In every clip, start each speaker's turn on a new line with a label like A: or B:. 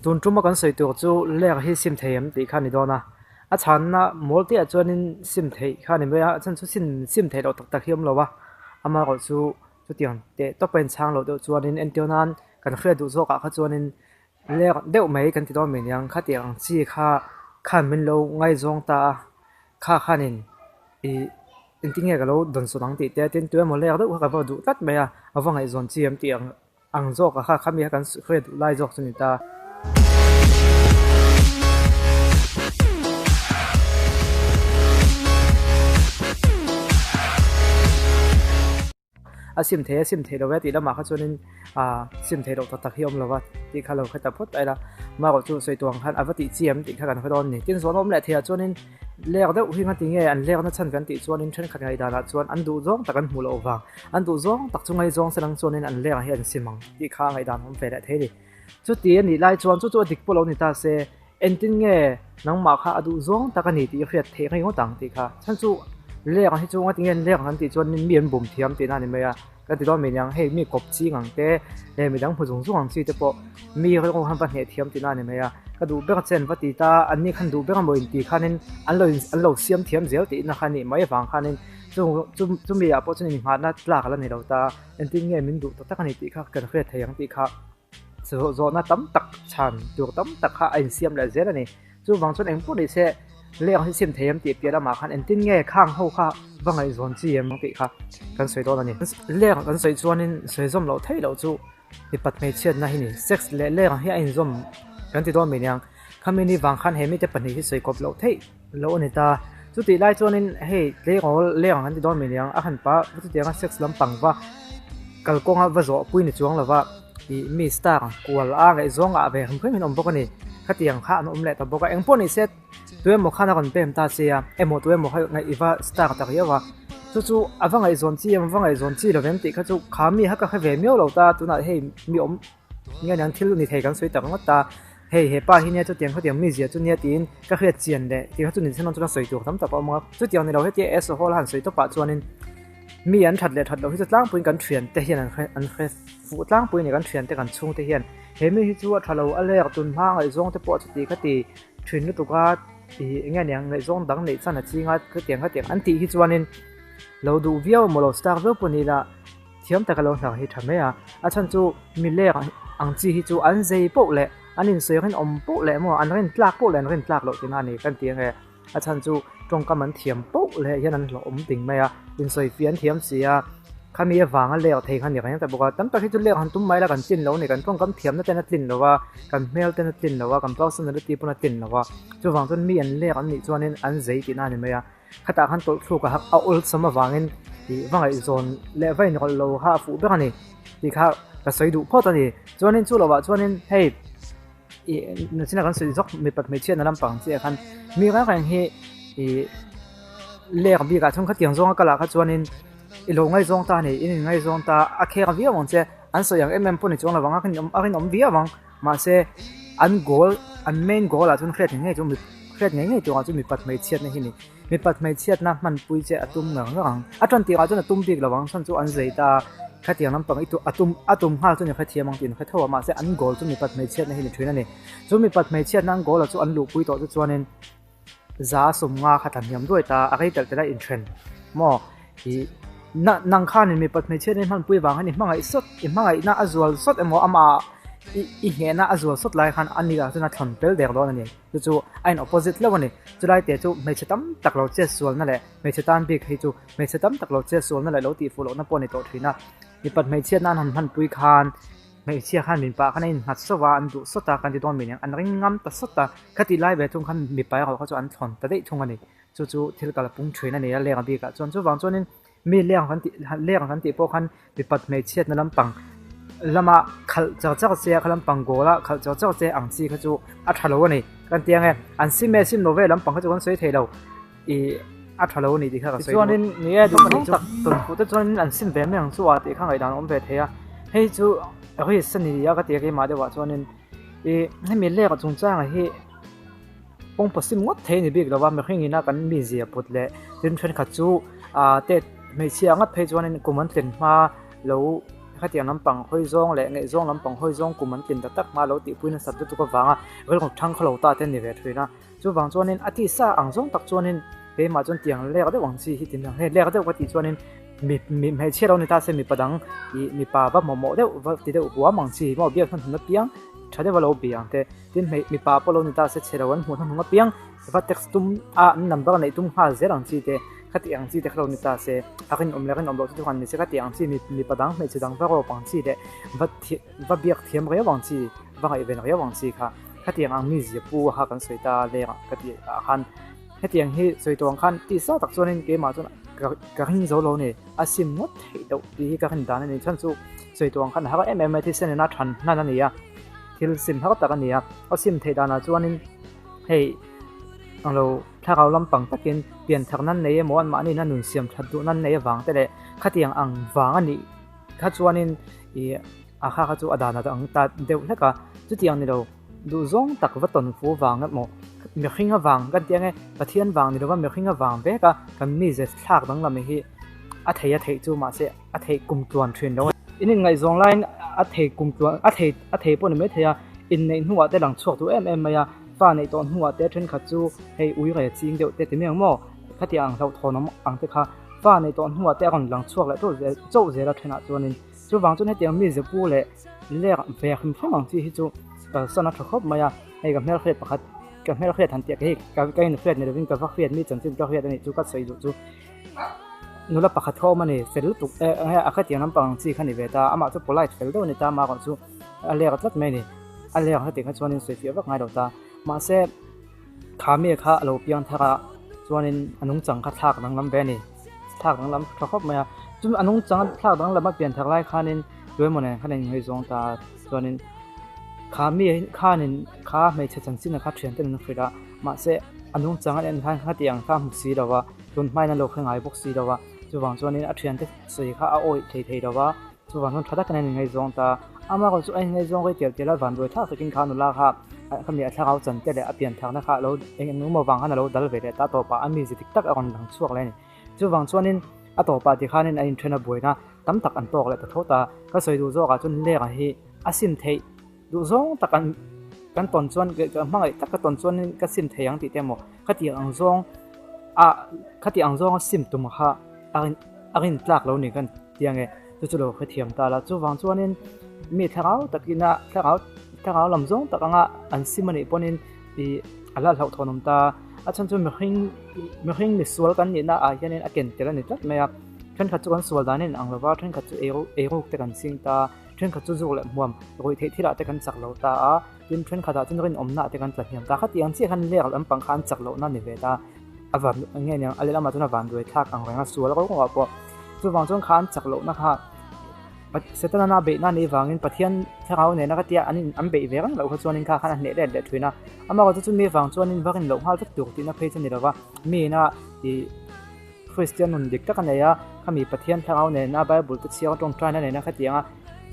A: Tun tuma kan sawi tur chu lek hi sim thei em tih kha a ni dawn a, a chhanna mawl te ah chuanin sim theih kha a ni mai a, a chhan chu sim sim theih loh tak tak hi a awm lo a, amaherawh chu chutiang teh tawp a inchhang loh deuh chuanin entir nan kan hriat duh zawk ah kha chuanin lek deuh mai kan ti dawn mai niang khatiang ang chi kha khan min lo ngaizawng ta a, kha khanin ih engtin nge ka lo dawnsawn ang tih te tin tuemaw lek deuh kha ka va duh tlat mai a, a va ngaihzawn chi em tih ang. Ang zawk a kha khami kha kan hriat duh lai zawk chu ni ta. A sim thei a sim thei lo ve tih lamah kha chuanin ah sim thei loh tak tak hi a awm lo va tih kha lo hre ta phawt a ila amaherawh chu sawi tuang khan a va tih chi em tih kha kan hre dawn a ni. Tin zawhna awm leh theiah chuanin lek deuh hi ngati nge an lekna chhan kan tih chuanin thenkhat ngaihdanah chuan an duh zawng tak an hmuh loh vang. An duh zawng tak chu ngaizawng se lang chuanin an lengah hi an sim ang tih kha a ngaihdan awm ve leh thei a ni. Chuti a nih lai chuan chu chu a dik pawh lo ni ta se, engtin nge nangmah kha a duh zawng tak a ni tih i hriat theih ngei ngawt ang tih kha. Chhan chu leng hi chu ngati nge an leng ang tih chuan mi an bum thiam tihna a ni mai a. Ka ti dawn mai niang, hei mi kawp ching ang te leh midang hmu zung zung ang chi te pawh mi rilru khan va hneh thiam tihna a ni mai a. Ka duh ber che an va ti ta, anni khan duh ber amaw inti khanin an lo an lo siam thiam zel tihna kha a nih mai avang khanin Chu chu chumi ah pawh chuan innghatna tlak a la ni lo ta, engtin nge min duh tak tak a ni tih kha kan hriat thei ang tih kha zawh zawhna tam tak chhan tur tam tak kha a insiam leh zel a ni. Chuvang chuan engpawh ni se leng hi sim thei em tih piah lamah khan engtin nge khang ho kha va ngaihzawn chi em tih kha kan sawi dawn a ni. Leng kan sawi chuanin sawi zawm loh theih loh chu mipat hmeichhiatna hi ni, sex leh leng hi a inzawm kan ti dawn mai aniang. Khami ni vang khan he mite pahnih hi sawi kawp loh theih loh a ni ta. Chutih lai chuanin hei tleirawl leng ang kan ti dawn mai aniang, a han pa chutianga sex lampang va kalkawnga va zawh pui ni chuang lova ih mi star kual a ngaihzawng ah ve hrim hrim in awm bawk a ni. Khatiang kha an awm leh ta bawk a, engpawh ni se tuemaw khan a rawn pem ta che a, emaw tuemaw kha ngaih i va star ta riau a, chu chu a va ngaihzawn chi em a va ngaihzawn chi lovem tih kha chu kha mi kha ka hre ve miau lo ta, tunah hei mi awm. Nge niang thil ni thei kan sawi tak ngawt ta, hei hepa hi nia chutiang khawtiang mizia chu nia tiin ka hriat chian leh tih kha chu ni sen chu sawi tur tam tak a awm a, chutiang ni lo hetia S hall a han sawi tawpah chuanin mi an that leh that loh hi chu tlangpuiin kan thiante hian an hre an hre fuh tlangpui a ni kan thiante kan chhungte hian he mi hi chu a tha lo a lek tun hma ngaihzawng te pawh chuti kha ti thin lutuk a ih enge niang ngaihzawng dang neih chan a ching a khatiang khatiang an tih hi chuanin lo duh viau emaw lo star viau pawh ni ila. Thiam taka lo hnar hi tha mai a, a chhan chu mi lek ang chi hi chu an zei poh leh an insawi rinawm poh leh maw an rin tlak poh leh an rin tlak loh tihna a ni kan ti ange. A chhan chu tawngkam an thiam poh leh hian an hlawhawm ding mai a, insawi fih an thiam si a, khami avanga lek thei kha a ni reng ta bawk a. Tam tak hi chu lek han tum mai la kan tlin lo a ni, kan tawngkam thiamna ten a tlin lo a, kan hmel ten a tlin lo a, kan personality pawn a tlin lo a, chuvang chuan mi an lek an nih chuanin an zei tihna a ni mai a. Khatah khan tawlhthluk a hak a awlsam avangin ih va ngaihzawn leh va inrawlh lo kha a fuh ber a ni tih kha ka sawi duh phawt a ni. Chuanin chu lovah chuanin hei ih nachina kan sawi zawk mipat hmeichhiatna lampang chiah khan mi reng reng hi ih lek bikah chuan khatiang zawnga kalah kha chuanin i lo ngaihzawng ta a ni, in inngaihzawng ta a khek viau ang che, an sawi ang em em pawh ni chuang lovang a a rinawm viau ang. Mahse, an goal, an main goal ah chuan hriat ngei ngei chu mi hriat ngei ngei turah chu mipat hmeichhiatna hi ni. Mipat hmeichhiatna hmanpui che a tum ngar ngar ang. A tan tirah chuan a tum bik lo ang, chhan chu an zei ta a, khatiang lampang i a tum a tum nghal chu ni hrethiam ang tih an hre tho a, mahse an goal chu mipat hmeichhiatna hi ni thin a ni. Chu mipat hmeichhiatna an goal ah chu an luhpui tawh chu chuanin za sawmnga kha tla hniam duai ta, a rei telh telh a inthen maw? Ih na nang khanin mipat hmeichhiatna i hmanpui vang hian i hmangaih sawt, i hmangaihna a zual sawt emaw amah i i nghehna a zual sawt lai khan a ni ah chuan a thlawn tel der dawn a ni. Chu chu a in opposite hlauh a ni. Chulai te chu hmeichhe tam tak lo chet sualna leh hmeichhe tan bik hi chu hmeichhe tam tak lo chet sualna leh lo tihfuh lohna pawh a ni tawh thin a. Mipat hmeichhiatna an han hmanpui khan Hmeichhia khan min pah khan a innghat sawt a, an duh sawt a, kan ti dawn mai nen, an ring ngam ta sawt a, khatih lai ve thung khan mipa erawh kha chu an thlawn ta daih thung a ni. Chu chu thil kal pung thin a ni a leng a bikah chuan. Chuvang chuanin mi leng kan tih leng kan tih pawh khan mipat hmeichhiatna lampang lama khalh char char che a, kha lampang goal a khalh char char che ang chi kha chu a tha lo a ni. Kan ti ang e, an sim e sim lo ve lampang kha chu kan sawi thei lo. Ih a tha lo a ni tih kha ka sawi chuanin ni e duh zawng tak tawn fuh te chuanin an sim ve mai ang chu a tih kha ngaihdan a awm ve thei a hei chu risk a ni a ka ti a keimah deuhah chuanin ih hemi lek chungchangah hi pawngpaw sim ngawt thei a ni bik lo va mihring ina kan mizia put leh tin thenkhat chu ah te hmeichhia ngat phei chuanin kum an tlin hma lo. Khatiang lampang hawi zawng leh ngaihzawng lampang hawi zawng kum an tlin tak tak hma lo tihpui nasat lutuk avanga rilru thang khaw lo ta te an ni ve thin a. Chuvang chuanin a tisa ang zawng tak chuanin keimah chuan tiang lek deuh ang chi hi ti hmiang hei lek deuh ka tih chuanin mi mi hmeichhia lo ni ta se mipa dang ih mipa va hmawhmawh deuh va ti deuh huam ang chi maw biak hmanhmun apiang tha deuha lo bia ang te tin hmei mipa pawh lo ni ta se chhe lo an hmuh hmanhmun apiang va text tum a an number neih tum nghal zel ang chi te khati ang chi te kha lo ni ta se a rinawm leh rinawm loh chu chuan ni se khati ang chi mi mipa dang hmeichhe dang va rawp ang chi leh va va biak thiam riau ang chi va ngaihven riau ang chi kha khatiang ang mizia pu a kha kan sawi ta leng ah ka tih ah khan hetiang hi sawi tawh ang khan tisa tak chuanin keimah chuan ka ka ring zo lo a ni a sim ngawt theih loh tih hi ka rin dan a ni chhan chu sawi tawh ang khan a har em em mai thisen ina than hnan a ni a thil sim har tak a ni a a sim theih danah chuanin hei ang lo thlarau lampang takin pian thar nan nei emaw anmahni ina nun siam that duh nan nei avang te leh khatiang ang vang a nih kha chuanin ih a kha kha chu a dan a ang ta deuh hlek a chutiang ni lo duhzawng tak va tawn fu vang emaw mihring avang kan tih ang e Pathian vang ni lova mihring avang vek a kan mize thlak danglam hi a thei a theih chu mahse a theih kum tluan thin lo a in inngaihzawng laiin a thei kum tluan a thei a thei pawh ni maithei a inneih hnuah te lang chhuak duh em em mai a fa neih tawh hnuah te thenkhat chu hei ui reh ching deuh te ti mai ang maw khatiang ang hlauhthawn awm ang te kha fa neih tawh hnuah te a rawn lang chhuak leh tawh zel chauh zel a thenah chuanin chuvang chuan hetiang mi ze pu leh lek ve hrim hrim ang chi hi chu kalsan a tha khawp mai a hei ka hmelhriat pakhat ka hmelhriat han tih hei ka ka inhriat ni lovin ka va hriat mi chanchin ka hriat a nih chu ka sawi duh chu nula pakhat kha awm a ni fel lutuk e eng nge a khatiang lampang ang chi kha ni ve ta amah chu polite fel deuh a ni ta amah erawh chu a lek tlat mai a ni a lek hetiang kha chuanin sawi fiah vak ngai lo ta mahse kha mi kha a lo piang thar a chuanin a nungchang kha thlak danglam ve a ni thlak danglam tha khawp mai a chumi a nungchang thlak danglam a pian thar lai khanin tuemaw nen khan a inngaizawn ta a chuanin kha mi khanin kha hmeichhe chanchin kha thian ten an hrilh a mahse a nungchang a en khan khatiang kha a hmu si lo va tun hmain a lo hre ngai bawk si lo va chuvang chuanin a thiante sawi kha a awih thei thei lo va chuvang chuan tha takin a inngaizawng ta a ama erawh chu a inngaizawng rei tial tial a vanduai thlak takin kha nula kha khami a thlarau chan te leh a pian tharna kha a lo eng eng emaw vang khan a lo dal ve leh ta a tawpah a mize dik tak a rawn lang chhuak leh a ni chuvang chuanin a tawpah tikhanin a inthen a buaina tam tak an tawk leh ta tho ta ka sawi duh zawkah chuan leng hi a sim theih duh zawng tak an kan tawn chuan ka hmangaih tak ka tawn chuanin ka sim thei ang tih te emaw khatiang ang zawng a khatiang ang zawnga sim tum kha a rin a rin tlak lo ni kan ti ang e chu chu lo hrethiam ta la chuvang chuanin mi thlarau takina thlarau thlarau lam zawng tak anga an sim anih pawhin ih a la hlauhthawn awm ta a chhan chu mihring mihring misual kan nihna ah hianin a ken tel a ni tlat mai a thenkhat chu kan sual dan a inang lova thenkhat chu eiru eiruk te kan ching ta. Thenkhat chu zuk leh hmuam ruih theih thilah te kan chak lo ta a, tin thenkhatah chuan rinawmna te kan tla hniam ta. Khatiang chiah khan lek lampang kha an chak lohna ni ve ta. A van nge niang a lehlamah chuan a van duai thlak ang reng a sual ro ro ah pawh. Chuvang chuan kha an chak lohna kha Setana na beihna ni vangin Pathian thlarau nena ka tia an in an beih ve reng loh kha chuanin kha khan a hneh let leh thin a. Amaherawhchu chu mi vang chuanin va rin loh nghal vek tur tihna phei chu ni lova mi ina ih Kristian nun dik tak a nei a, khami Pathian thlarau nena Bible te chhiar tawngtaina nena khatianga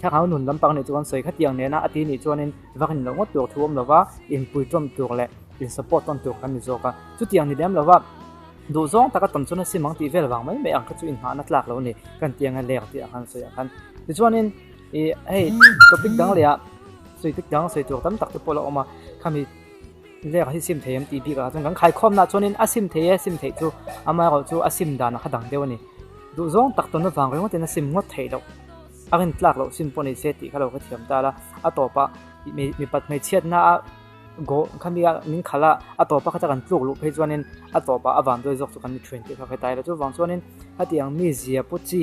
A: thlarau nun lampang nih chu kan sawi khatiang nena a ti nih chuanin vak in loh ngawt tur thu awm lova inpui tawm tur leh in support tawn tur kan ni zawk a. Chutiang ni lem lova duhzawng taka tam chuan a sim ang tih vel vang mai mai ang kha chu inhahna tlak lo a ni kan ti anga lek tih ah khan sawi ah khan. Tichuanin ih hei topic dang leh ah sawi tuk dang sawi tur tam tak te pawh la awm a khami Lek hi sim thei em tih bik ah chuan kan khaikhawmna chuanin a sim thei e, sim theih chu amaherawh chu a sim dan a kha dang deuh a ni. Duhzawng tak tawn avang ringawtin a sim ngawt theih loh, a rin tlak loh sim pawh ni se tih kha lo ka thiam ta la, a tawpah mipat hmeichhiatna a goh khami a min khalh a, a tawpa kha chu kan tluk luh phei chuanin a tawpah a vanduai zawk chu kan ni thian tih kha ka hre ta ila chuvang chuanin hetiang mizia pu chi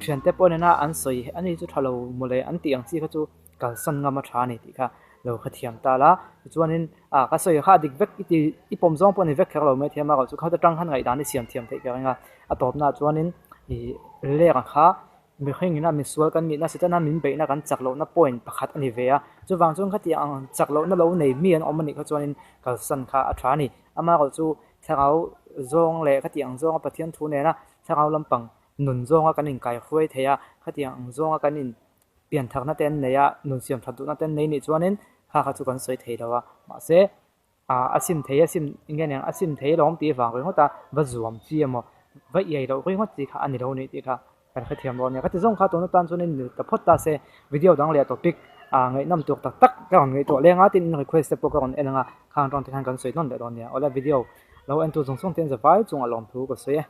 A: thiante pawh nena an sawi ani chu tha lo mawle an tih ang chi kha chu kalsan ngam a tha a ni tih kha lo kha thiam ta la tichuanin ah ka sawi kha a dik vek i ti i pawm zawng pawh a ni vek kher lo mai thiam a erawh chu kha atang khan ngaihdan i siam thiam theih ka ring a a tawpnaah chuanin ih lek ang kha mihring ina misual kan nihna setana min beihna kan chak lohna point pakhat a ni ve a chuvang chuan khatiang ang chak lohna lo nei mi an awm a nih kha chuanin kalsan kha a tha a ni amaherawh chu thlarau zawng leh khatiang zawnga Pathian thu nena thlarau lampang nun zawnga kan inkaihruai thei a khatiang ang zawnga kan in pian tharna te an nei a, nun siam that duhna te an nei nih chuanin kha kha chu kan sawi thei lo a, mahse ah a sim thei a sim eng nge a sim thei alawm tih vang ringawt a, va zuam chi emaw va iai loh ringawt chi kha a ni lo nih tih kha. Kan hrethiam dawn nia. Ka ti zawng kha tun atan chuanin ni ta phawt ta se video dang leh topic ah ngaihnawm tur tak tak ka rawn ngaihtuah leng a tin in request te pawh ka rawn en ang a khang atang te khan kan sawi hnawn leh dawn nia. Awle video lo en tu zawng zawng te an za vai chungah lawmthu ka sawi e.